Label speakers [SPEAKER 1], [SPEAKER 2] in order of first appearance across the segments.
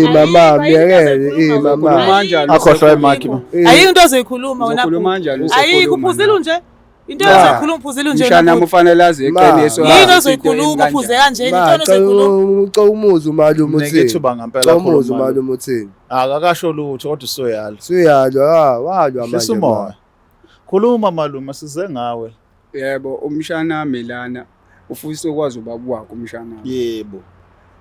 [SPEAKER 1] Ima
[SPEAKER 2] Ayikho,
[SPEAKER 1] ma,
[SPEAKER 2] ayikho into
[SPEAKER 1] myekele,
[SPEAKER 2] ozoyikhuluma
[SPEAKER 1] ima ma.
[SPEAKER 2] wena.
[SPEAKER 3] Kanjani
[SPEAKER 4] Akhohlwa
[SPEAKER 3] usekhuluma?
[SPEAKER 4] imakhi ma.
[SPEAKER 2] Ayikho into ozoyikhuluma wena.
[SPEAKER 3] Uzokhuluma kanjani
[SPEAKER 2] Ayikho
[SPEAKER 3] usekhuluma
[SPEAKER 2] uphuzile
[SPEAKER 3] na?
[SPEAKER 2] nje. Into
[SPEAKER 1] Ma.
[SPEAKER 2] ozoyikhuluma uphuzile nje.
[SPEAKER 3] Mshanami
[SPEAKER 2] wena.
[SPEAKER 3] ufanele azi
[SPEAKER 1] Ma.
[SPEAKER 3] iqiniso.
[SPEAKER 2] Yini
[SPEAKER 3] azi into
[SPEAKER 2] ozoyikhuluma
[SPEAKER 3] emi
[SPEAKER 2] uphuze
[SPEAKER 3] kanjani.
[SPEAKER 2] kanjena?
[SPEAKER 1] Ma,
[SPEAKER 2] Into ozoyikhuluma.
[SPEAKER 1] cela umuzi umalume
[SPEAKER 4] Mnike
[SPEAKER 1] uthini?
[SPEAKER 4] ithuba ngampela
[SPEAKER 1] Cela umuzi
[SPEAKER 4] akhulume malume.
[SPEAKER 1] umalume uthini?
[SPEAKER 4] Akakasho lutho kodwa usuyalwa.
[SPEAKER 1] Suyalwa, ah, walwa
[SPEAKER 4] Hlisa
[SPEAKER 1] manje.
[SPEAKER 4] umoya. Khuluma malume size ngawe.
[SPEAKER 3] Yebo, umshanami lana ufisa ukwazi ubaba wakhe umshanami.
[SPEAKER 4] Yebo.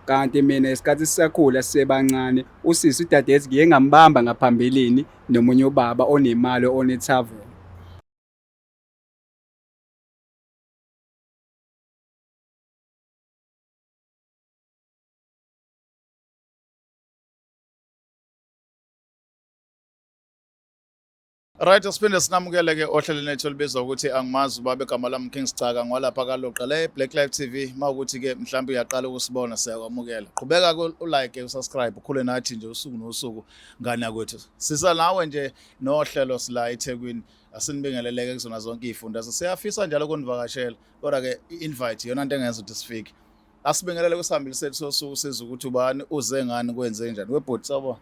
[SPEAKER 3] Kanti mina isikhathi sisakhula sisebancane, usisi udadewethu ngiye ngambamba ngaphambilini nomunye ubaba onemali onethaveni.
[SPEAKER 4] Right, siphinde sinamukele ke ohlelweni lethu olubizwa ukuthi angimazi ubaba igama lami King Sicaka ngwalapha kaloqa le Black Life TV mawukuthi ke mhlawumbe uyaqala ukusibona siyakwamukela. Qhubeka ku ulike usubscribe ukhule nathi nje usuku nosuku ngane yakwethu. Sisa nawe nje nohlelo sila eThekwini asinibingeleleke kuzona zonke izifunda. Siyafisa njalo ukunivakashela kodwa ke i-invite iyona into engenza ukuthi sifike. Asibingelele kusihambile sethu sosuku sizwe ukuthi ubani uze ngani kwenze njani. Webhuti sawubona.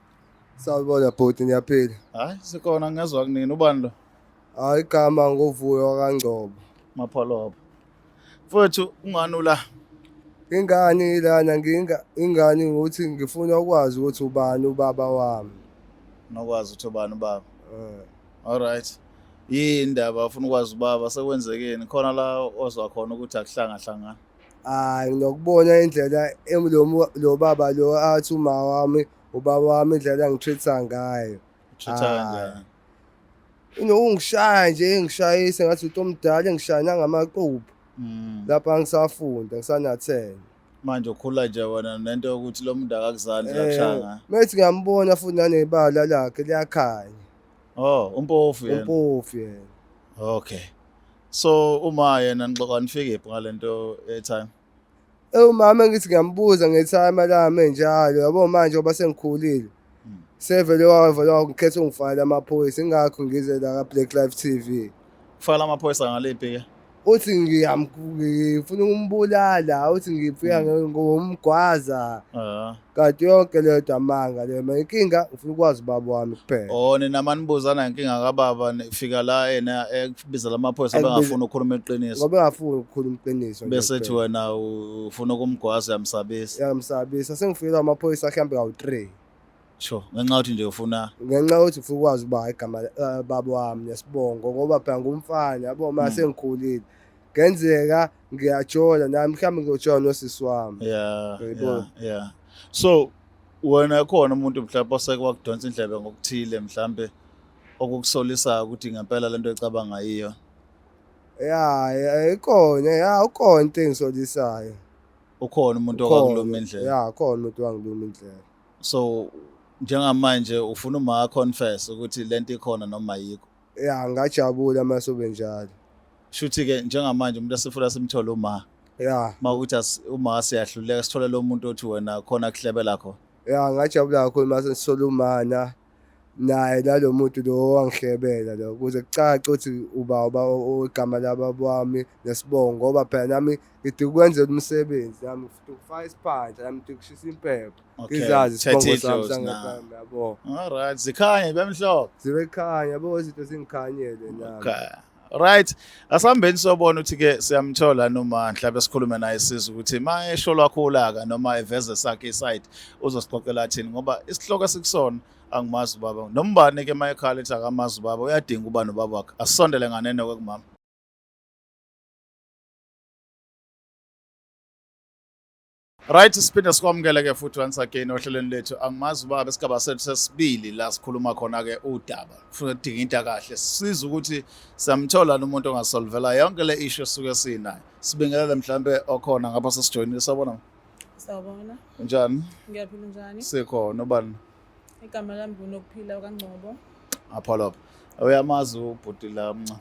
[SPEAKER 1] Sawubona bhuti niyaphila.
[SPEAKER 4] Hayi sikhona ngezwa kunini ubani lo?
[SPEAKER 1] Hayi igama ngovuyo kaNgcobo.
[SPEAKER 4] Mapholoba. Mfowethu ungani ula?
[SPEAKER 1] Ingani lana nginga ingani ukuthi ngifuna ukwazi ukuthi ubani ubaba wami.
[SPEAKER 4] Nokwazi ukuthi ubani ubaba.
[SPEAKER 1] Eh.
[SPEAKER 4] Alright. Yini indaba ufuna ukwazi ubaba sekwenzekeni khona la ozwa khona ukuthi akuhlanga hlangana.
[SPEAKER 1] Hayi nginokubona indlela emlomo lo baba lo athi uma wami ubaba wami indlela angitreat ngayo.
[SPEAKER 4] Utreat-a
[SPEAKER 1] Ah.
[SPEAKER 4] kanjani?
[SPEAKER 1] Inokungishaya nje engishayise ngathi umuntu omdala engishaya nangamaquphu lapha ngisafunda ngisana-10.
[SPEAKER 4] Manje ukhula nje wena nento yokuthi lo muntu akakuzali nje akushaya ngayo.
[SPEAKER 1] Methi ngiyambona futhi nanebala lakhe liyakhanya.
[SPEAKER 4] Oh, umpofu yena.
[SPEAKER 1] Umpofu yena.
[SPEAKER 4] Okay. So uma yena nixoxa nifike phi ngalento airtime?
[SPEAKER 1] Umama ngithi ngiyambuza ngethayima lami enjalo yabo manje ngoba sengikhulile. Sevele wavele wangikhetha ungifakela amaphoyisa ingakho ngize la ka Black Life TV.
[SPEAKER 4] Kufakela amaphoyisa ngaliphi ke?
[SPEAKER 1] Uthi ngifuna ukumbulala, uthi ngifika ngomgwaza. Kanti yonke leyo nto amanga leyo. Mina inkinga ngifuna ukwazi ubaba wami kuphela.
[SPEAKER 4] Oh nina manibuzana inkinga kababa nifika la yena ekubiza lamaphoyisa bengafuni ukukhuluma iqiniso.
[SPEAKER 1] Ngoba engafuni ukukhuluma iqiniso.
[SPEAKER 4] Bese ethi wena ufuna ukumgwaza uyamsabisa.
[SPEAKER 1] Uyamsabisa. Sengifikela amaphoyisa mhlawumbe kawu-3.
[SPEAKER 4] Sure, ngenxa yokuthi nje ufuna
[SPEAKER 1] ngenxa yokuthi ufuna ukwazi uba igama baba wami nesibongo ngoba phela ngumfana yabo uma sengikhulile. Ngenzeka ngiyajola nami mhlawumbe ngizojola nosisi wami.
[SPEAKER 4] Yeah,
[SPEAKER 1] Uyayibona?
[SPEAKER 4] yeah, yeah. So wena khona umuntu mhlawumbe oseke wakudonsa indlebe ngokuthile mhlawumbe okukusolisayo ukuthi ngempela lento ecabanga yiyo.
[SPEAKER 1] Yeah, ikhona, yeah, ukhona into engisolisayo.
[SPEAKER 4] Ukhona umuntu
[SPEAKER 1] Ukhona,
[SPEAKER 4] owakuluma indlebe.
[SPEAKER 1] Yeah, ukhona umuntu owangiluma indlebe.
[SPEAKER 4] So njengamanje ufuna uma confess ukuthi lento ikhona noma ayikho.
[SPEAKER 1] Yeah, ngajabula mase ube njalo.
[SPEAKER 4] Shuthi ke njengamanje umuntu asifuna simthole uma.
[SPEAKER 1] Yeah.
[SPEAKER 4] Mawukuthi uma siyahluleka sithole lo muntu othi wena khona kuhlebela khona.
[SPEAKER 1] Yeah, ngajabula kakhulu mase sithola umana naye nalo muntu lo owangihlebela lo ukuze kucace ukuthi uba uba igama lababa wami nesibongo ngoba phela nami ngidinga ukwenzela umsebenzi nami ngifuna ukufaka isiphandla nami ngidinga ukushisa impepho.
[SPEAKER 4] Okay,
[SPEAKER 1] Ngizazi isibongo
[SPEAKER 4] thatha
[SPEAKER 1] sami
[SPEAKER 4] idlozi na.
[SPEAKER 1] sangempela yabo.
[SPEAKER 4] All right, zikhanye bemhlophe.
[SPEAKER 1] Zibe khanya yabo izinto zingikhanyele nami.
[SPEAKER 4] Okay. Right. Asambeni sobona ukuthi ke siyamthola noma mhlawumbe sikhulume naye sizwe ukuthi ma esho lwakhula ka noma eveze sakhe iside uzosixoxela thini ngoba isihloko esikusona angimazi ubaba. Nombani ke mayekhala ethi akamazi ubaba uyadinga uba nobaba wakhe. Asisondele nganeno ke kumama. Right, siphinde sikwamukele ke futhi once again ohlelweni lethu. Angimazi ubaba esigaba sethu sesibili la sikhuluma khona ke udaba. Ufuna ukudinga into kahle. Siza ukuthi siyamthola umuntu ongasolvela yonke le issue esuke sinayo. Sibingelele mhlambe okhona ngapha sesijoyinile sawubona.
[SPEAKER 2] Sawubona.
[SPEAKER 4] Unjani?
[SPEAKER 2] Ngiyaphila unjani?
[SPEAKER 4] Sikhona ubani?
[SPEAKER 2] Igama lami nguNokuphila kaNgcobo.
[SPEAKER 4] Apha lapha. Uyamazi ubhuti la mnca.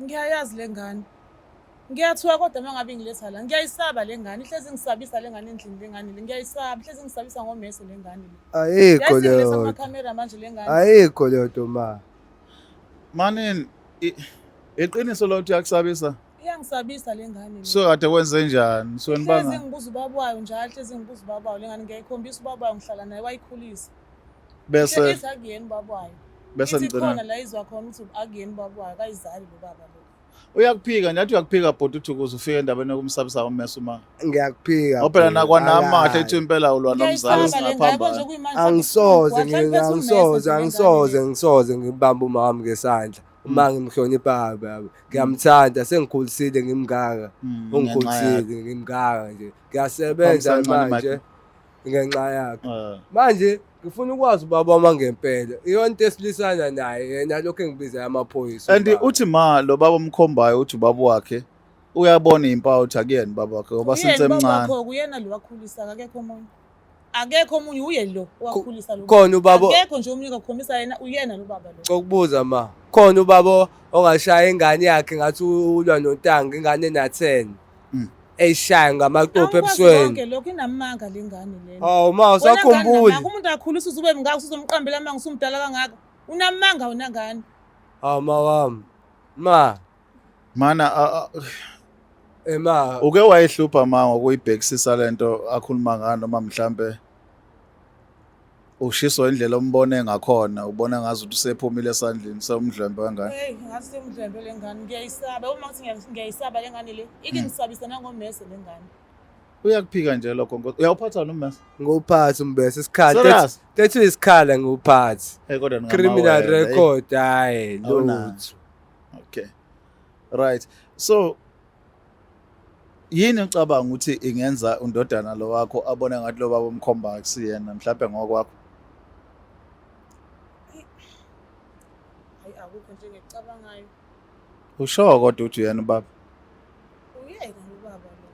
[SPEAKER 2] Ngiyayazi le ngane. Ngiyathuka kodwa uma ngabe ngiletha la. Ngiyayisaba le ngane. Ihlezi ngisabisa le ngane endlini le ngane le. Ngiyayisaba. Ihlezi ngisabisa ngomese le ngane le.
[SPEAKER 1] Ayikho
[SPEAKER 2] Yazi ngiletha
[SPEAKER 1] leyo.
[SPEAKER 2] kuma-camera manje le ngane.
[SPEAKER 1] Ayikho leyo nto ma.
[SPEAKER 4] Manini iqiniso lokuthi uyakusabisa?
[SPEAKER 2] Iyangisabisa le ngane le.
[SPEAKER 4] So kade kwenze njani? So
[SPEAKER 2] Hlezi
[SPEAKER 4] nibanga
[SPEAKER 2] ngibuza ubaba wayo njalo, hlezi ngibuza ubaba wayo le ngane, ngiyayikhombisa ubaba wayo, ngihlala naye wayikhulisa.
[SPEAKER 4] Bese
[SPEAKER 2] Ithi akuyena ubaba wayo.
[SPEAKER 4] Bese
[SPEAKER 2] Ithi
[SPEAKER 4] nigcina
[SPEAKER 2] khona la izwa khona ukuthi akuyena ubaba wayo, akayizali lo baba lo.
[SPEAKER 4] Uyakuphika nje, athi uyakuphika bhuti, uthi ukuze ufike endaweni yokumsabisa ummese uma.
[SPEAKER 1] Ngiyakuphika.
[SPEAKER 4] Ngoba phela
[SPEAKER 1] bhuti,
[SPEAKER 4] nakwanami
[SPEAKER 1] akayi.
[SPEAKER 4] mahle ethi impela ulwa nomzali.
[SPEAKER 2] Ngiyayisaba le ngane, yabo nje
[SPEAKER 4] Singaphambana.
[SPEAKER 2] kuyimanje.
[SPEAKER 1] Angisoze
[SPEAKER 2] Mhlawumbe phethe ummese
[SPEAKER 1] angisoze
[SPEAKER 2] nje le ngane
[SPEAKER 1] angisoze
[SPEAKER 2] le.
[SPEAKER 1] ngisoze ngibambe umama wami ngesandla uma ngimhlonipha baba, ngiyamthanda, sengikhulisile ngimngaka.
[SPEAKER 4] Ngenxa yakhe.
[SPEAKER 1] Ungikhulisile ngimngaka nje, ngiyasebenza
[SPEAKER 4] Phambi kancane,
[SPEAKER 1] manje ngenxa yakhe.
[SPEAKER 4] Manje
[SPEAKER 1] Manje ngifuna ukwazi ubaba wami ngempela, iyona into esilisana naye yena lokhu engibiza amaphoyisa
[SPEAKER 4] And
[SPEAKER 1] ubaba.
[SPEAKER 4] uthi ma lo baba omkhombayo uthi ubaba wakhe uyabona izimpawu ukuthi akuyena ubaba wakhe ngoba
[SPEAKER 2] Uyena
[SPEAKER 4] since
[SPEAKER 2] ubaba
[SPEAKER 4] emncane.
[SPEAKER 2] wakho, uyena lo wakhulisa, akekho omunye. Akekho omunye, uye lo owakhulisa lo.
[SPEAKER 1] Khona ubaba
[SPEAKER 2] Akekho nje omunye okhombisa yena, uyena lo baba lo.
[SPEAKER 1] Ukubuza ma, khona ubaba ongashaya ingane yakhe ngathi ulwa nontanga, ingane ena-10 eyishaya ngamaquphu
[SPEAKER 2] Awukwazi
[SPEAKER 1] ebusweni?
[SPEAKER 2] konke lokho, inamanga le ngane lena.
[SPEAKER 1] Hawu ma,
[SPEAKER 2] Wena ngane
[SPEAKER 1] usakhumbuli?
[SPEAKER 2] namanga, umuntu akhulisa uze ube mngaka usuzomqambela amanga usumdala kangaka. Unamanga wena ngane.
[SPEAKER 1] Hawu ma wami. Ma,
[SPEAKER 4] Mana
[SPEAKER 1] ema
[SPEAKER 4] uke wayihlupha ma ngokuyibhekisisa lento akhuluma ngayo, noma mhlambe ushiswa indlela ombone ngakhona, ubona ngazi ukuthi usephumile esandleni sewumdlwembe wengane?
[SPEAKER 2] Hey, ngathi semdlwembe le ngane, ngiyayisaba. Uma ngithi ngiyayisaba le ngane le, ike ngisabisa nangomese le ngane.
[SPEAKER 4] Uyakuphika nje lokho, nkosi. Uyawuphatha nomese?
[SPEAKER 1] Nguphatha umbese isikhala.
[SPEAKER 4] Serious?
[SPEAKER 1] Tethu isikhala nguphatha.
[SPEAKER 4] Hey, kodwa
[SPEAKER 1] Criminal
[SPEAKER 4] ningamawele, hey.
[SPEAKER 1] record hayi
[SPEAKER 4] Awunayo.
[SPEAKER 1] lutho.
[SPEAKER 4] Okay. Right. So yini ucabanga ukuthi ingenza undodana lo wakho abone ngathi lo baba umkhomba akusiyena, mhlawumbe ngokwakho?
[SPEAKER 2] Hayi, akukho nje engikucabangayo.
[SPEAKER 4] Usho kodwa uthi uyena ubaba.
[SPEAKER 2] Uyena lo baba lo.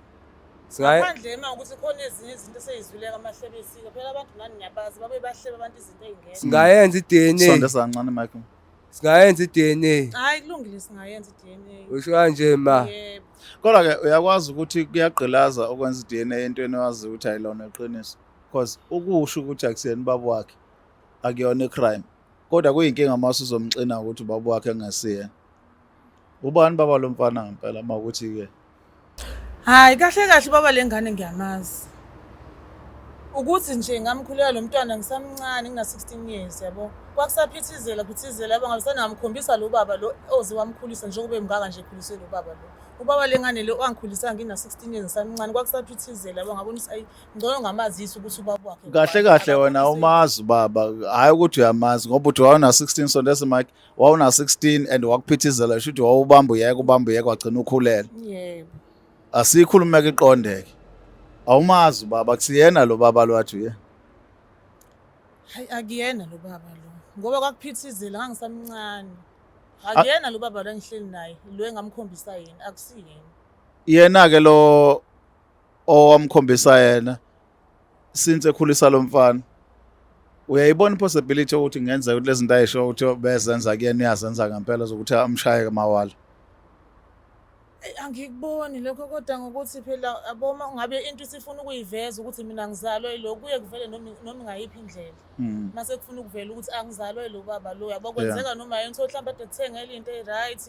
[SPEAKER 1] Singaye
[SPEAKER 2] Ngaphandle uma ukuthi khona ezinye izinto eseyizwileka amahlebesika. Phela abantu nani niyabazi, babe bahleba abantu izinto ey'ngekho.
[SPEAKER 1] Singayenza i-DNA.
[SPEAKER 4] Sonde kancane, Michael.
[SPEAKER 1] Singayenza i-DNA.
[SPEAKER 2] Hayi, kulungile, singayenza i-DNA.
[SPEAKER 1] Usho kanje ma.
[SPEAKER 2] Yebo.
[SPEAKER 4] Kodwa ke uyakwazi ukuthi kuyagqilaza ukwenza i-DNA entweni owazi ukuthi ayilona iqiniso. Because ukusho ukuthi akusiyena ubaba wakhe akuyona i-crime. Kodwa kuyinkinga uma usuzomxina ukuthi ubaba wakhe engesiyena. Ubani baba lo mfana ngempela uma ukuthi ke?
[SPEAKER 2] Hayi, kahle kahle baba le ngane ngiyamazi. Ukuthi nje ngamkhulela lo mntwana ngisamncane, ngina 16 years, yabo. Kwakusaphithizela phithizela, yabo, ngabe sengamkhombisa lo baba lo oze wamkhulisa njengoba emngaka nje ekhuliswe lo baba lo. Ubaba le ngane lo wangikhulisa ngina 16 years ngisamncane, kwakusaphithizela, yabo, ngabona ukuthi ayi, ngcono ngamazisi ukuthi ubaba wakhe.
[SPEAKER 4] Kahle kahle wena umazi ubaba, hayi ukuthi uyamazi ngoba uthi wawuna 16, sondese Mike, wawuna 16 and wakuphithizela, shuthi wawubamba uyeka, ubamba uyeka, wagcina ukhulele.
[SPEAKER 2] Yebo.
[SPEAKER 4] Asikhulumeke iqondeke. Awumazi ubaba, kusiyena lo baba lo wathi uye.
[SPEAKER 2] Hayi, akuyena lo baba lo. Ngoba kwakuphithizela ngangisamncane. Akuyena lo baba lo engihleli naye, lo engamkhombisa yena, akusiyena.
[SPEAKER 4] Yena ke lo owamkhombisa yena since ekhulisa lo mfana, uyayibona ipossibility ukuthi kungenzeka ukuthi lezi zinto ayisho ukuthi bezenza kuyena uyazenza ngempela, zokuthi amshaye mawala?
[SPEAKER 2] Angikuboni lokho, kodwa ngokuthi phela yabo ngabe into isifuna ukuyiveza ukuthi mina ngizalwe yilokhu, kuye kuvele noma ngayiphi indlela. Mase kufuna ukuvela ukuthi angizalwe yilo baba lo, yabo, kwenzeka noma yini. Uthole mhlawumbe ade kuthengela into e-right,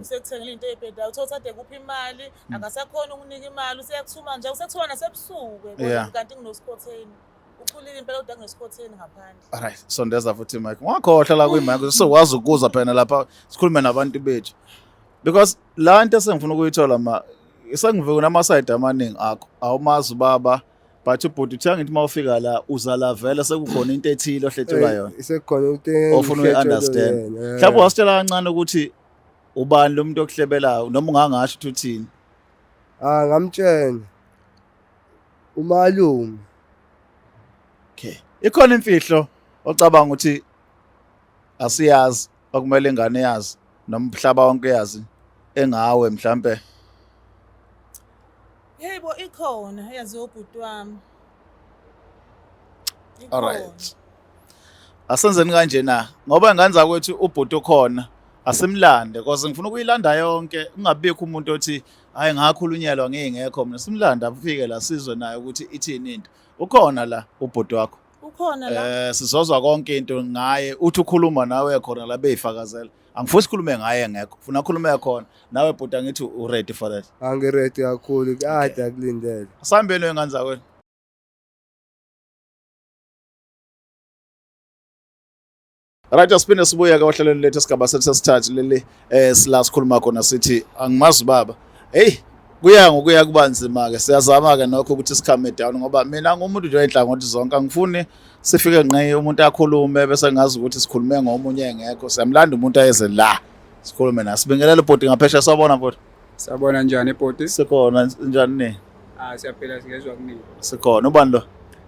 [SPEAKER 2] usekuthengela into ey'bhedayo, uthole ukuthi ade kuphi imali, akasakhoni ukunika imali, useyakuthuma nje, usekuthuma nasebusuku, yabo, kanti kunosikhotheni. Ukhulile impela kodwa kunesikhotheni ngaphandle.
[SPEAKER 4] Alright, sondeza futhi mic. Ungakhohlwa la kwi-mic, sizokwazi ukuza phela lapha sikhulume nabantu bethu. Because la nto esengifuna ukuyithola ma, sengivuke nama-side amaningi akho. Awumazi ubaba, but ubhuti uthe ngithi uma ufika la uza la vele sekukhona into ethile ohletshulwa yona.
[SPEAKER 1] Sekukhona into
[SPEAKER 4] Ofuna uyi-understand. Mhlawumbe wasitshela kancane ukuthi ubani lo muntu okuhlebelayo, noma ungangasho ukuthi uthini.
[SPEAKER 1] Ah, ngamtshela. Umalume.
[SPEAKER 4] Okay. Ikhona imfihlo ocabanga ukuthi asiyazi, okumele ingane yazi noma umhlaba wonke yazi engawe mhlambe?
[SPEAKER 2] Yebo, ikhona eyaziwa ubhuti wami.
[SPEAKER 4] All right. Asenzeni kanje na, ngoba ingane zakwethu ubhuti ukhona, asimlande because ngifuna ukuyilanda yonke, kungabikho umuntu othi hayi ngakhulunyelwa ngingekho mina. Simlande afike la sizwe naye ukuthi ithini into. Ukhona la ubhuti wakho?
[SPEAKER 2] Ukhona la.
[SPEAKER 4] Sizozwa konke into ngaye, uthi ukhuluma nawe khona la beyifakazela. Angifuni sikhulume ngaye ngekho, funa akhulume khona. Nawe bhuti angithi u ready for that.
[SPEAKER 1] Angiready kakhulu kade akulindele.
[SPEAKER 4] Asihambeni wengane zakwenu. Right, asiphinde sibuye ke ohlelweni lethu esigaba sethu sesithathu leli sila sikhuluma khona sithi angimazi baba. Hey, kuya ngokuya kuba nzima ke, siyazama ke nokho ukuthi sikhame down ngoba mina ngumuntu nje oyinhlangothi zonke, angifuni sifike ngqi umuntu akhulume bese ngazi ukuthi sikhulume ngomunye engekho. Siyamlanda umuntu ayeze la sikhulume naye. Sibingelele bhuti ngaphesheya, sawubona bhuti.
[SPEAKER 3] Sabona njani bhuti?
[SPEAKER 4] Sikhona njani ni?
[SPEAKER 3] Ah, siyaphila, singezwa kuningi.
[SPEAKER 4] Sikhona. Ubani lo?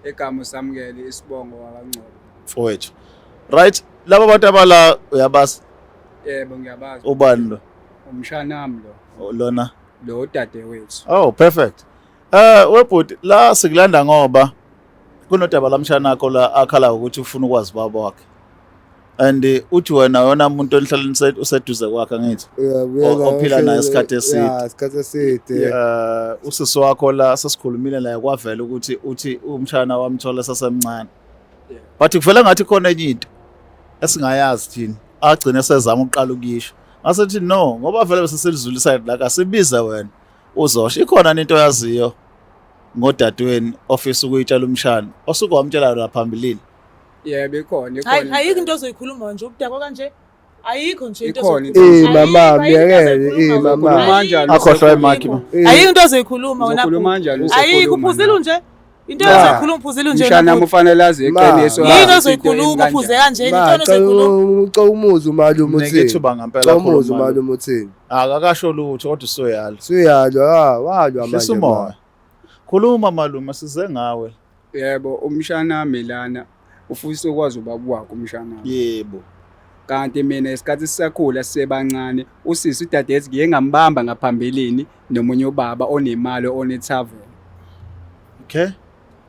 [SPEAKER 3] Igama uSamukele, isibongo wakaNgcobo.
[SPEAKER 4] Mfowethu. Right, laba bantu abala uyabazi?
[SPEAKER 3] Yebo, ngiyabazi.
[SPEAKER 4] Ubani lo?
[SPEAKER 3] Umshanami lo.
[SPEAKER 4] Lona?
[SPEAKER 3] Lo dadewethu.
[SPEAKER 4] Oh, perfect. Webhuti la sikulanda ngoba kunodaba lamshana wakho la akhala ukuthi ufuna ukwazi baba wakhe. And uthi wena yona umuntu onihlala useduze kwakhe angithi? Ophila naye isikhathi eside.
[SPEAKER 1] Yeah, isikhathi eside.
[SPEAKER 4] Usisi wakho la sesikhulumile naye kwavela ukuthi uthi umshana wamthola sasemncane. But kuvela ngathi khona enye into esingayazi thina. Agcine sezama ukuqala ukuyisho. Ngasethi no, ngoba vele bese selizula iside la kasibize wena uzosho. Ikhona into oyaziyo ngodadweni ofisa ukuyitshela umshana osuke wamtshela la phambilini.
[SPEAKER 3] Yebo, ikhona,
[SPEAKER 2] Hayi,
[SPEAKER 3] ikhona.
[SPEAKER 2] ayikho into ozoyikhuluma nje ubudakwa kanje. Ayikho nje into
[SPEAKER 3] Ikhona
[SPEAKER 2] ozoyikhuluma.
[SPEAKER 1] Eh mama,
[SPEAKER 2] Ayikho, ayikho into
[SPEAKER 1] myekele, eh
[SPEAKER 2] ozoyikhuluma.
[SPEAKER 1] mama.
[SPEAKER 3] Uzokhuluma kanjani?
[SPEAKER 4] Akhohlwa imakhi ma.
[SPEAKER 1] Eh,
[SPEAKER 2] Ayikho into ozoyikhuluma wena.
[SPEAKER 3] Uzokhuluma kanjani?
[SPEAKER 2] Ayikho,
[SPEAKER 3] Usekhuluma
[SPEAKER 2] uphuzile
[SPEAKER 3] na?
[SPEAKER 2] nje. Into
[SPEAKER 1] Ma.
[SPEAKER 2] ozoyikhuluma uphuzile nje.
[SPEAKER 3] Umshana
[SPEAKER 2] wena
[SPEAKER 3] wami ufanele azi
[SPEAKER 1] Ma.
[SPEAKER 3] iqiniso.
[SPEAKER 2] Yini
[SPEAKER 3] azi ukuthi into
[SPEAKER 2] ozoyikhuluma
[SPEAKER 3] imi
[SPEAKER 2] uphuze
[SPEAKER 3] kanjani.
[SPEAKER 2] kanje?
[SPEAKER 1] Ma,
[SPEAKER 2] Into ozoyikhuluma.
[SPEAKER 1] cela umuze umalume
[SPEAKER 4] Mnike
[SPEAKER 1] uthini?
[SPEAKER 4] ithuba ngempela
[SPEAKER 1] Cela umuze
[SPEAKER 4] akhulume.
[SPEAKER 1] umalume uthini?
[SPEAKER 4] Akakasho lutho kodwa usuyalwa.
[SPEAKER 1] Suyalwa, ah, walwa
[SPEAKER 4] Hlisa
[SPEAKER 1] manje.
[SPEAKER 4] umoya.
[SPEAKER 1] Ma.
[SPEAKER 4] Khuluma malume size ngawe.
[SPEAKER 3] Yebo, umshana wami lana ufisa ukwazi ubaba wakhe umshana wami.
[SPEAKER 4] Yebo.
[SPEAKER 3] Kanti mina isikhathi sisakhula sisebancane, usisi udadewethu ngiye ngambamba ngaphambilini nomunye ubaba onemali onethaveni.
[SPEAKER 4] Okay.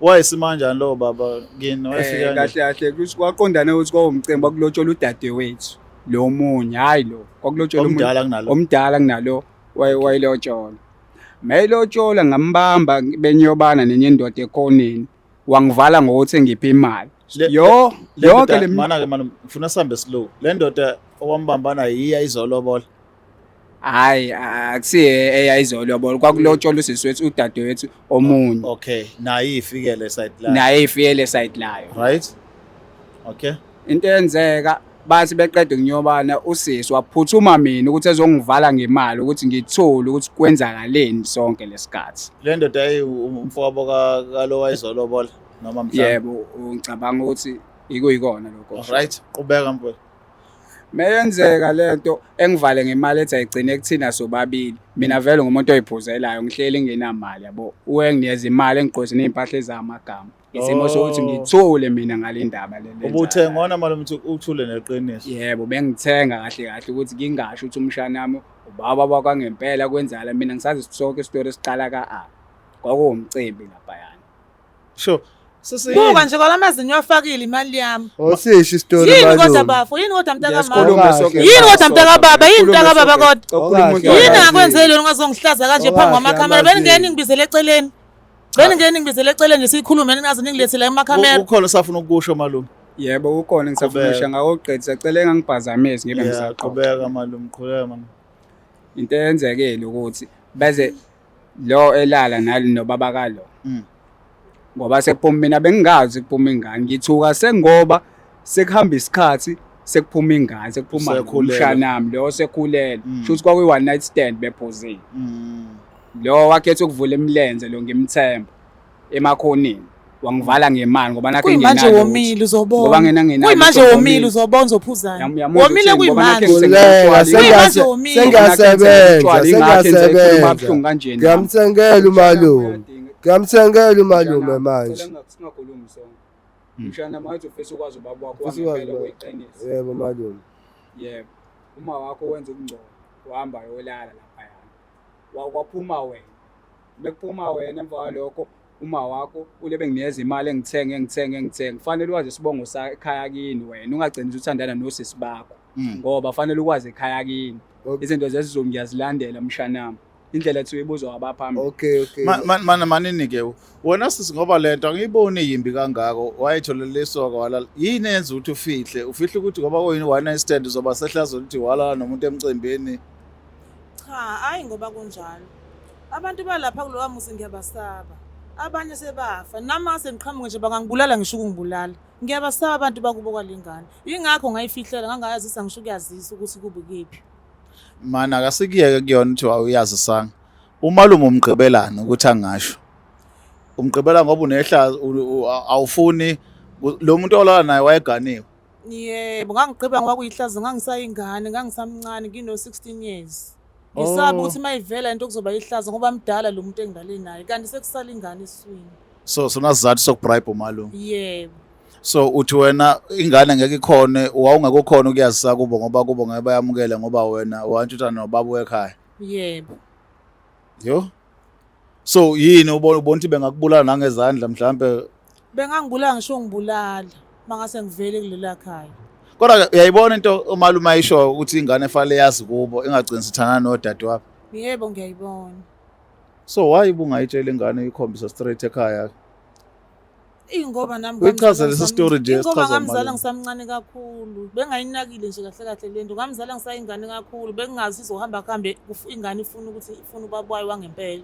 [SPEAKER 4] Wayesimanjani lowo baba kini? Wayefika kanjani?
[SPEAKER 3] Kahle kahle kusho kwaqondana ukuthi kwawumcimbi kwakulotsholwa udadewethu lo munye, hhayi lo kwakulotsholwa omunye
[SPEAKER 4] Omdala kunalo.
[SPEAKER 3] omdala kunalo wayelotsholwa. Mayelotsholwa ngambamba benyobana nenye indoda ekhoneni, wangivala ngokuthi ngiphe imali. Yo,
[SPEAKER 4] Le
[SPEAKER 3] yonke
[SPEAKER 4] ndoda
[SPEAKER 3] le
[SPEAKER 4] mana ke malume ngifuna sihambe slow. Le ndoda owambambana yiya izolobola.
[SPEAKER 3] Hhayi, akusiye eyayizolobola, kwakulotsholwa usisi wethu udadewethu omunye.
[SPEAKER 4] Okay, naye ifikele side la.
[SPEAKER 3] Naye ifikele side layo.
[SPEAKER 4] Right? Okay.
[SPEAKER 3] Into eyenzeka bathi beqeda ukunyobana usisi waphuthuma mina ukuthi ezongivala ngemali ukuthi ngithole ukuthi kwenzakaleni sonke lesikhathi.
[SPEAKER 4] Le ndoda yayi umfowabo kalo wayezolobola noma mhlawumbe.
[SPEAKER 3] Yebo, ngicabanga ukuthi ikuyikona lokho.
[SPEAKER 4] Right, qhubeka mfowethu.
[SPEAKER 3] Meyenzeka lento engivale ngemali ethi ayigcine kuthina sobabili. Mina vele ngumuntu oyiphuzelayo, ngihleli nginamali yabo. Uwe nginikeza imali engigqokise nezimpahla ezamagama. Isimo sokuthi ngithule mina ngale ndaba le.
[SPEAKER 4] Ubuthengona malume ukuthi uthule neqiniso.
[SPEAKER 3] Yebo, bengithenga kahle kahle ukuthi ngingasho ukuthi umshana wami ubaba bakwangempela kwenzala mina ngisazi sonke isitori esiqala ka-A. Kwakuwumcimbi laphayana.
[SPEAKER 4] Sure. Sisi
[SPEAKER 2] Buka nje kwala mazinyo afakile imali yami.
[SPEAKER 1] Osisho isitori
[SPEAKER 2] Yini kodwa
[SPEAKER 1] malume.
[SPEAKER 2] bafo? Yini kodwa mntakamama?
[SPEAKER 3] Sikhulume sonke.
[SPEAKER 2] Yini kodwa mntakababa? Yini mntakababa kodwa?
[SPEAKER 3] Ukhuluma umuntu
[SPEAKER 2] Yini
[SPEAKER 1] Okahle.
[SPEAKER 2] ngakwenzeli wena ungazongihlaza kanje phambi
[SPEAKER 1] Okahle,
[SPEAKER 2] kwamakhamera?
[SPEAKER 1] amazinyo.
[SPEAKER 2] Beningeni ngibizele eceleni. Beningeni ngibizele eceleni nje sikhulume ningaze ningilethele la emakhamera.
[SPEAKER 4] Kukhona osafuna ukusho malume.
[SPEAKER 3] Yebo, ukhona ngisafuna
[SPEAKER 4] Qhubeka.
[SPEAKER 3] usho ngakugqedisa cela engangibhazamisi ngibe
[SPEAKER 4] Yeah,
[SPEAKER 3] ngisaqoqa.
[SPEAKER 4] qhubeka malume, qhubeka malume.
[SPEAKER 3] Into eyenzekile ukuthi beze lo elala nalo nobaba kalo. Ngoba sekuphuma mina bengingazi kuphuma ingane ngithuka sengoba sekuhamba isikhathi sekuphuma ingane sekuphuma
[SPEAKER 4] Usekhulelwe.
[SPEAKER 3] umshanami lo osekhulelwe. Shuthi kwakuyi one night stand bephuzile. Lo wakhetha ukuvula imilenze lo ngimthemba emakhoneni wangivala ngemali ngoba nakho
[SPEAKER 2] Kuyimanje
[SPEAKER 3] enginalo
[SPEAKER 2] womile
[SPEAKER 3] Ngoba
[SPEAKER 2] uzobona.
[SPEAKER 3] ngena ngenalo
[SPEAKER 2] Kuyimanje
[SPEAKER 3] lutho,
[SPEAKER 2] womile
[SPEAKER 3] womile.
[SPEAKER 2] uzobona uzophuzana.
[SPEAKER 3] Uyamuzwa
[SPEAKER 2] Womile
[SPEAKER 3] uthini? Ngoba nakho
[SPEAKER 2] kuyimanje.
[SPEAKER 3] engisengela
[SPEAKER 1] Khuleka,
[SPEAKER 3] utshwala,
[SPEAKER 2] Kuyimanje womile.
[SPEAKER 1] sengiyasebenza,
[SPEAKER 3] Utshwala, ingakho enze ekhuluma
[SPEAKER 1] sengiyasebenza.
[SPEAKER 3] kabuhlungu kanjena.
[SPEAKER 1] Ngiyamthengela umalume. Ngiyamthengela umalume manje.
[SPEAKER 3] Singakhulumi sonke. Mshana manje ufisa ukwazi ubaba wakho
[SPEAKER 1] Ufisa ukwazi
[SPEAKER 3] wangempela
[SPEAKER 1] ubaba.
[SPEAKER 3] kuyiqiniso.
[SPEAKER 1] Yebo malume.
[SPEAKER 3] Yebo. Uma wakho wenza ukungcola, uhamba uyolala laphayana. Kwaphuma wena. Bekuphuma wena emva kwalokho uma wakho ule benginikeza imali engithenge engithenge engithenge. Kufanele wazi isibongo sakhaya kini wena, ungagcini uthandana nosisi bakho. Ngoba fanele ukwazi ekhaya kini. Izinto zesiZulu ngiyazilandela mshanami. Indlela ethiwa ibuzwa abaphambili.
[SPEAKER 1] Okay.
[SPEAKER 4] Mana manini ke wena sisi, ngoba lento angiyiboni yimbi kangako. Wayitholela isoka, walala. Yini eyenza ukuthi ufihle? Ufihle ukuthi ngoba kuyini, one night stand, uzoba sehlazweni ukuthi walala nomuntu emcimbini?
[SPEAKER 2] Cha, hayi, ngoba kunjalo. Abantu balapha kulowa muzi ngiyabasaba. Abanye sebafa. Nami ngase ngiqhamuke nje bangangibulala, ngisho ukungibulala. Ngiyabasaba abantu bakubo kwalengane. Yingakho ngayifihlela, ngangayazisa ngisho ukuyazisa ukuthi kubi kephi.
[SPEAKER 4] Mana akasikuyeke kuyona ukuthi awuyazisanga. Umalume umgqibelana ukuthi angasho. Umgqibela ngoba unehlazo, awufuni lo muntu olala naye wayeganiwe.
[SPEAKER 2] Yebo, ngangigqiba ngoba kuyihlazo, ngangisayingane, ngangisamncane, ngino-16 years. Ngisaba ukuthi mayivela into kuzoba ihlazo ngoba mdala lo muntu engilale naye, kanti sekusala ingane esiswini.
[SPEAKER 4] So sonasizathu sokubribe umalume.
[SPEAKER 2] Yebo.
[SPEAKER 4] So uthi wena ingane ngeke ikhone, wawungeke ukhona ukuyazisa kubo ngoba kubo ngeke bayamukele ngoba wena wantshutha nobaba wekhaya.
[SPEAKER 2] Yebo.
[SPEAKER 4] Yo. So yini ubona ukuthi bengakubulala nangezandla mhlambe?
[SPEAKER 2] Bengangibulala ngisho ngibulala mangase ngivele kulela khaya.
[SPEAKER 4] Kodwa uyayibona into umalume ayisho ukuthi ingane efanele yazi kubo, ingagcini sithana nodadewabo.
[SPEAKER 2] Yebo, ngiyayibona.
[SPEAKER 4] So why ubungayitshela ingane, ikhombisa straight ekhaya?
[SPEAKER 2] Ingoba nami
[SPEAKER 4] Uyichaze lesi story nje
[SPEAKER 2] ingoba
[SPEAKER 4] esichazwa
[SPEAKER 2] ngamzala
[SPEAKER 4] umalume.
[SPEAKER 2] ngisamncane kakhulu. Bengayinakile nje kahle kahle lento. Ngamzala ngisayingane kakhulu. Bengingazi izohamba kuhambe ingane ifuna ukuthi ifuna ubaba wayo wangempela.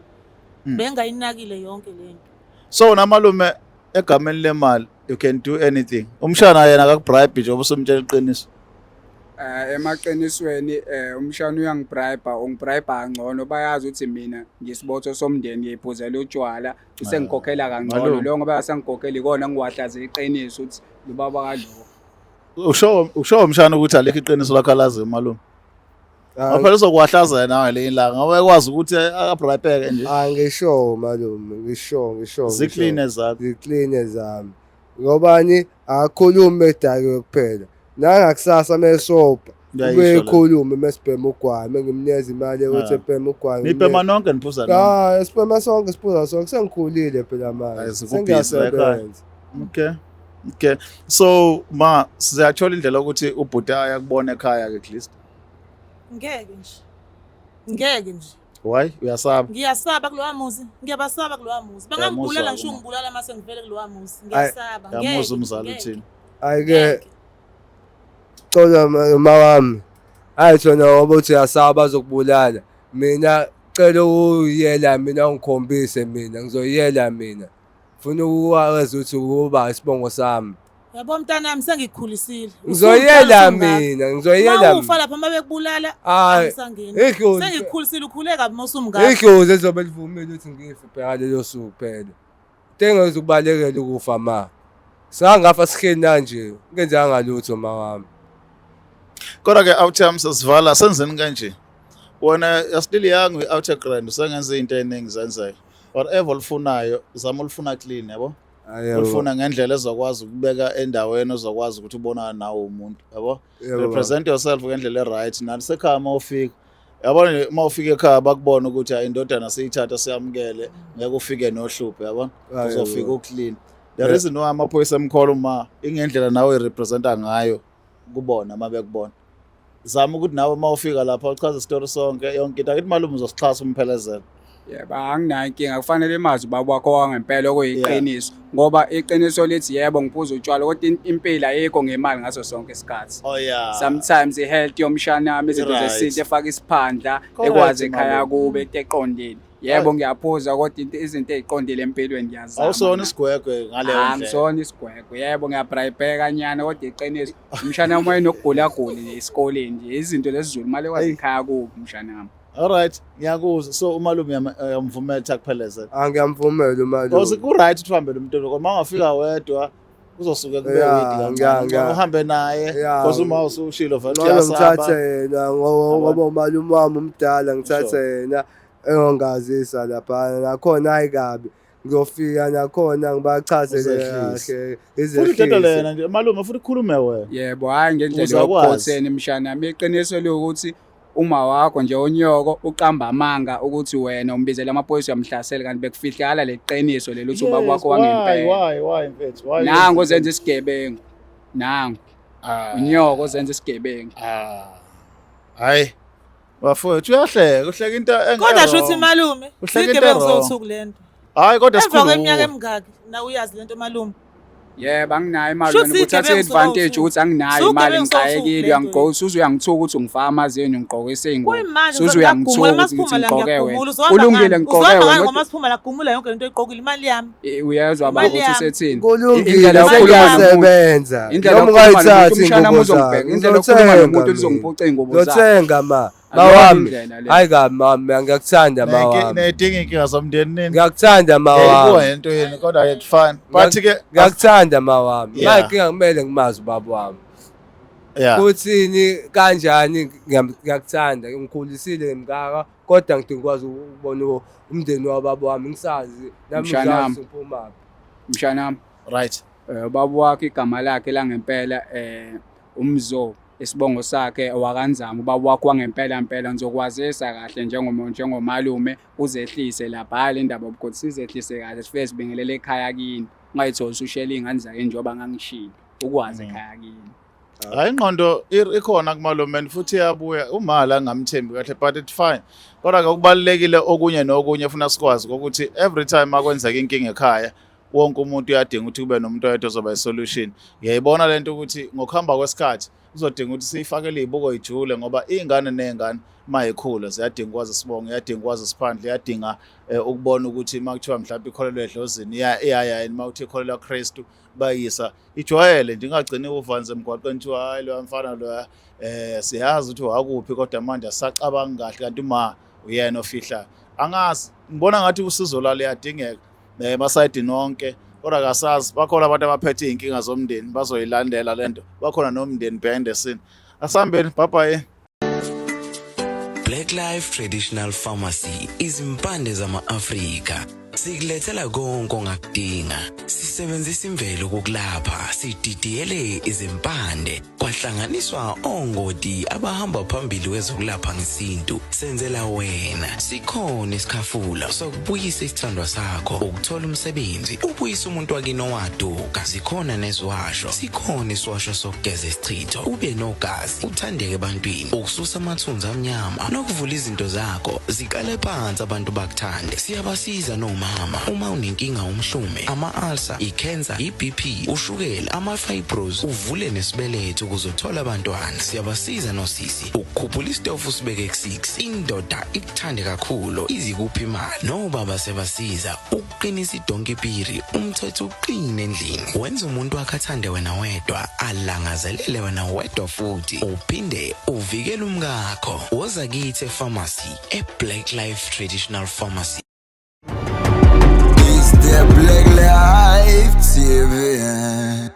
[SPEAKER 2] Bengayinakile yonke lento.
[SPEAKER 4] So namalume, egameni lemali you can do anything. Umshana yena akakubribe nje usumtshela iqiniso?
[SPEAKER 3] Emaqinisweni umshana uyangibribe, ungibribe kangcono. Bayazi ukuthi mina ngisibotho somndeni, ngiyiphuzela utshwala, usengikhokhela kangcono.
[SPEAKER 4] Malume.
[SPEAKER 3] Lo ngoba asangikhokhela ikona ngiwahlaza iqiniso ukuthi lo baba kalo.
[SPEAKER 4] Usho umshana ukuthi alikho iqiniso lakho alaziyo malume?
[SPEAKER 1] Ah,
[SPEAKER 4] Phela uzokuwahlaza yena ngelinye ilanga ngoba ekwazi ukuthi akabribeke nje.
[SPEAKER 1] Ah, ngisho malume, ngisho ngisho.
[SPEAKER 4] Ziclean ezakho.
[SPEAKER 1] Ziclean zami. Ngobani akakhulumi edakiwe kuphela. Nangakusasa mesobha.
[SPEAKER 4] Ngiyayisho
[SPEAKER 1] Ubuye
[SPEAKER 4] le.
[SPEAKER 1] ekhulume mesibhema ugwayi, mengimnikeza imali yokuthi
[SPEAKER 4] Ah.
[SPEAKER 1] ebheme ugwayi.
[SPEAKER 4] Nibhema nonke, niphuza nonke?
[SPEAKER 1] Ah, sibhema sonke, siphuza sonke. Sengikhulile phela manje.
[SPEAKER 4] Hayi, sekubhizi la ekhaya.
[SPEAKER 1] Sengiyasebenza.
[SPEAKER 4] Okay. So ma siyathola indlela ukuthi ubhuti ayakubona ekhaya ke at least.
[SPEAKER 2] Ngeke nje. Ngeke nje.
[SPEAKER 4] Why? Uyasaba?
[SPEAKER 2] Ngiyasaba kulowa muzi. Ngiyabasaba kulowa muzi. Bangangibulala
[SPEAKER 4] Uyamuzwa
[SPEAKER 2] ngisho
[SPEAKER 4] uma.
[SPEAKER 2] ungibulala mase ngivele kulowa muzi. Ngiyasaba. Ngeke.
[SPEAKER 4] Uyamuzwa umzali
[SPEAKER 2] ngeke.
[SPEAKER 4] uthini?
[SPEAKER 1] Ayike
[SPEAKER 2] Ngeke.
[SPEAKER 1] xola ma wami. Hayi thona ngoba uthi uyasaba bazokubulala. Mina cela uyela mina, ungikhombise mina, ngizoyela mina. Funa ukwazi ukuthi ukuba isibongo sami.
[SPEAKER 2] Yabo mntanami, sengikukhulisile.
[SPEAKER 1] Ngizoyela
[SPEAKER 2] Usumdala, usungaka.
[SPEAKER 1] mina, ngizoyela.
[SPEAKER 2] Uma ufa lapha uma bekubulala
[SPEAKER 1] Hayi,
[SPEAKER 2] angisangeni.
[SPEAKER 1] idlozi.
[SPEAKER 2] Sengikukhulisile, ukhule kabi uma usumngaka.
[SPEAKER 1] Idlozi ezobe livumile ukuthi ngife phela lelo suku phela. Into engezukubalekela ukufa ma. Sangafa sihleli nje, ngenzanga lutho ma wami.
[SPEAKER 4] Kodwa ke awuthi sesivala, senzeni kanje. Wena you're still young, we out grand, usengenza izinto eziningi zenzeka. Whatever olufunayo, zama olufuna clean, yabo?
[SPEAKER 1] Yebo.
[SPEAKER 4] Olufuna ngendlela ezokwazi ukubeka endaweni ozokwazi ukuthi ubonane nawe umuntu, yabo?
[SPEAKER 1] Yebo.
[SPEAKER 4] Represent yourself ngendlela e-right nasekhaya uma ufika. Yabona nje uma ufika ekhaya bakubona ukuthi hayi, indodana siyithatha siyamukele, ngeke ufike nohlupho, yabona?
[SPEAKER 1] Hayi,
[SPEAKER 4] Uzofika
[SPEAKER 1] yebo.
[SPEAKER 4] uclean. The reason why amaphoyisa emkhola uma ingendlela nawe representa ngayo kubona uma bekubona. Zama ukuthi nawe uma ufika lapha uchaze isitori sonke, yonke into. Akithi malume uzosixhasa, umphelezele.
[SPEAKER 3] Yebo, anginayo inkinga. Kufanele mazi ubaba wakho wangempela okuyiqiniso, ngoba iqiniso lithi yebo ngiphuza utshwala, kodwa impilo ayikho ngemali ngaso sonke isikhathi.
[SPEAKER 4] Oh yeah.
[SPEAKER 3] Sometimes i-health yomshana wami, izinto
[SPEAKER 4] Right.
[SPEAKER 3] zesintu efaka isiphandla,
[SPEAKER 4] Correct,
[SPEAKER 3] ekwazi ekhaya
[SPEAKER 4] malume.
[SPEAKER 3] kube into eqondile. Yebo ngiyaphuza, kodwa izinto ey'qondile empilweni ngiyazama.
[SPEAKER 4] Awusona isigwegwe ngaleyo ndlela.
[SPEAKER 3] Angisona isigwegwe. Yebo ngiyabrayibheka nyana, kodwa iqiniso umshana wami wayenokugulagula nje esikoleni nje, izinto lesiZulu mali ekwazi ekhaya kubo umshana wami.
[SPEAKER 4] Alright, ngiyakuzwa. So umalume uyamvumela ukuthi akuphelezele?
[SPEAKER 1] Angiyamvumela
[SPEAKER 4] Because
[SPEAKER 1] umalume.
[SPEAKER 4] ku-right ukuthi uhambe nomuntu, kodwa uma ungafika wedwa kuzosuke kube
[SPEAKER 1] Yeah,
[SPEAKER 4] weak kancane. Uhambe naye because uma usushilo vele
[SPEAKER 1] Ngcono
[SPEAKER 4] uyasaba.
[SPEAKER 1] ngithathe yena ngoba umalume wami umdala, ngithathe yena engongazisa lapha nakhona. Hayi kabi, ngizofika nakhona ngibachazele
[SPEAKER 4] Uzehlise.
[SPEAKER 1] kahle.
[SPEAKER 4] Futhi uthethe
[SPEAKER 1] Izehlise.
[SPEAKER 4] lena nje malume, futhi khulume wena.
[SPEAKER 3] Yebo, hhayi ngendlela
[SPEAKER 4] Ukuze akwazi.
[SPEAKER 3] yokukhotheni mshana wami. Iqiniso liwukuthi uma wakho nje unyoko uqamba amanga ukuthi wena umbizela amaphoyisa uyamhlasela, kanti bekufihlakala le qiniso leli ukuthi ubaba wakho wangempela.
[SPEAKER 4] Why mfethu? Why?
[SPEAKER 3] Nangu ozenza isigebengu. Nangu
[SPEAKER 4] Ah.
[SPEAKER 3] unyoko ozenza isigebengu.
[SPEAKER 4] Ah. Hayi. Bafowethu uyahleka, uhleka into
[SPEAKER 2] Kodwa shuthi malume,
[SPEAKER 4] Uhleka into
[SPEAKER 2] sigebengu
[SPEAKER 4] e-wrong.
[SPEAKER 2] sowuthuku lento.
[SPEAKER 4] Hayi kodwa
[SPEAKER 2] Emva kweminyaka
[SPEAKER 4] sikhulu.
[SPEAKER 2] emingaki na uyazi lento malume.
[SPEAKER 3] Yebo, anginayo imali
[SPEAKER 2] Shuthi
[SPEAKER 3] wena ubuthathe
[SPEAKER 2] isigebengu
[SPEAKER 3] advantage
[SPEAKER 2] sowuthuku.
[SPEAKER 3] ukuthi anginayo imali
[SPEAKER 2] Sugebengu sowuthuku
[SPEAKER 3] ngixakekile
[SPEAKER 2] lento.
[SPEAKER 3] uyangigqokisa uze uyangithuka ukuthi ungifaka amazinyo ngigqokise iy'ngubo.
[SPEAKER 2] Kuyimanje
[SPEAKER 3] Suze uyangithuka
[SPEAKER 2] ngiyagumula
[SPEAKER 3] ukuthi ngithi
[SPEAKER 2] masiphuma la
[SPEAKER 3] ngigqoke wena.
[SPEAKER 2] ngiyagumula uzohamba
[SPEAKER 3] Kulungile
[SPEAKER 2] ngani?
[SPEAKER 3] ngigqoke
[SPEAKER 2] Uzohamba
[SPEAKER 3] wena
[SPEAKER 2] ngani
[SPEAKER 3] kodwa
[SPEAKER 2] ngoba siphuma la gumula yonke lento oyigqokile imali yami.
[SPEAKER 3] Uyezwa baba
[SPEAKER 2] Imali
[SPEAKER 3] ukuthi
[SPEAKER 2] yami.
[SPEAKER 3] usethini.
[SPEAKER 1] Kulungile
[SPEAKER 3] Indlela yokukhuluma nomuntu.
[SPEAKER 1] sekuyasebenza.
[SPEAKER 3] Indlela
[SPEAKER 1] Noma
[SPEAKER 3] yokukhuluma nomuntu
[SPEAKER 1] ungayithathi
[SPEAKER 3] umshana wami
[SPEAKER 1] iy'ngubo
[SPEAKER 3] uzongibheka.
[SPEAKER 1] zakho,
[SPEAKER 3] Indlela yokukhuluma
[SPEAKER 1] ngizothenga
[SPEAKER 3] nomuntu
[SPEAKER 1] mina.
[SPEAKER 3] uzongiphuca iy'ngubo zakhe.
[SPEAKER 1] Ngizothenga ma.
[SPEAKER 3] Akuyona
[SPEAKER 1] Mawami.
[SPEAKER 3] indlela le.
[SPEAKER 1] Hayi kabi mawami, ngiyakuthanda mawami.
[SPEAKER 4] Neyidinga inkinga zomndeni nini?
[SPEAKER 1] Ngiyakuthanda
[SPEAKER 4] Yayibuka
[SPEAKER 1] mawami.
[SPEAKER 4] lento yenu kodwa it's fine. But ke
[SPEAKER 1] Ngiyakuthanda mawami.
[SPEAKER 4] Yeah.
[SPEAKER 1] Manje inkinga kumele ngimazi ubaba wami.
[SPEAKER 4] yeah.
[SPEAKER 1] Kuthini kanjani ngiyakuthanda ngikhulisile mngaka kodwa ngidinga ukwazi ukubona umndeni wababa wami ngisazi nami
[SPEAKER 3] Mshanami.
[SPEAKER 1] ngizazi ngiphumaphi.
[SPEAKER 3] Mshanami.
[SPEAKER 4] Right.
[SPEAKER 3] Ubaba wakhe igama lakhe langempela uMzo isibongo sakhe wakanzama ubaba wakho wangempela mpela ngizokwazisa kahle njengomalume uzehlise lapha hhayi le ndaba yobukhulu sizehlise kahle sifike sibingelele ekhaya kini ungayitholi usushela iy'ngane zakini njengoba ngangishilo ukwazi ekhaya kini.
[SPEAKER 4] Hayi ingqondo ikhona kumalume and futhi iyabuya uma la ngamthembi kahle but it's fine. Kodwa ke kubalulekile okunye nokunye funa sikwazi ukuthi every time akwenzeka inkinga ekhaya wonke umuntu uyadinga ukuthi kube nomuntu oyedwa ozoba isolution. Ngiyayibona lento ukuthi ngokuhamba kwesikhathi uzodinga ukuthi siyifakele izibuko ijule ngoba iy'ngane ney'ngane uma yikhula ziyadinga ukwazi isibongo, iyadinga ukwazi isiphandle, iyadinga ukubona ukuthi uma kuthiwa mhlawumbe ikholelwa edlozini iyaya yini, uma kuthiwa ikholelwa kuKristu bayisa ijwayele nje ingagcini uvanze emgwaqeni kuthiwa hayi loya mfana loya siyazi ukuthi wakuphi kodwa manje asacabangi kahle kanti uma uyena ofihlayo. Angazi, ngibona ngathi usizo lwalo liyadingeka emasayidini wonke kodwa kasazi bakhona abantu abaphethe iy'nkinga zomndeni bazoyilandela lento bakhona nomndeni behind the scene. Asihambeni, bye bye.
[SPEAKER 5] Black Life Traditional Pharmacy izimpande zama-Afrika sikulethela konke ongakudinga. Sisebenzisa imvelo ukukulapha, sididiyele izimpande kwahlanganiswa ongoti abahamba phambili kwezokulapha ngesintu. Senzela wena sikhona isikhafula sokubuyisa isithandwa sakho, ukuthola umsebenzi, ubuyisa umuntu wakini owaduka. Zikhona neziwasho, sikhona isiwasho sokugeza isichitho, ube nogazi, uthandeke ebantwini, ukususa amathunzi amnyama nokuvula izinto zakho ziqale phansi abantu bakuthande. Siyabasiza nomama uma unenkinga umhlume, ama-ulcer, i-cancer, i-BP, ushukela, ama-fibros, uvule nesibeletho ukuze uthole abantwana. Siyabasiza nosisi ukukhuphula isitofu usibeke ku-6, indoda ikuthande kakhulu izikuphi imali. Nobaba siyabasiza ukuqinisa idonki piri, umthetho uqine endlini, wenza umuntu wakhe athande wena wedwa, alangazelele wena wedwa futhi uphinde uvikele umkakho. Woza kithi epharmacy e-Black Life Traditional Pharmacy.
[SPEAKER 6] It's the Black Life TV.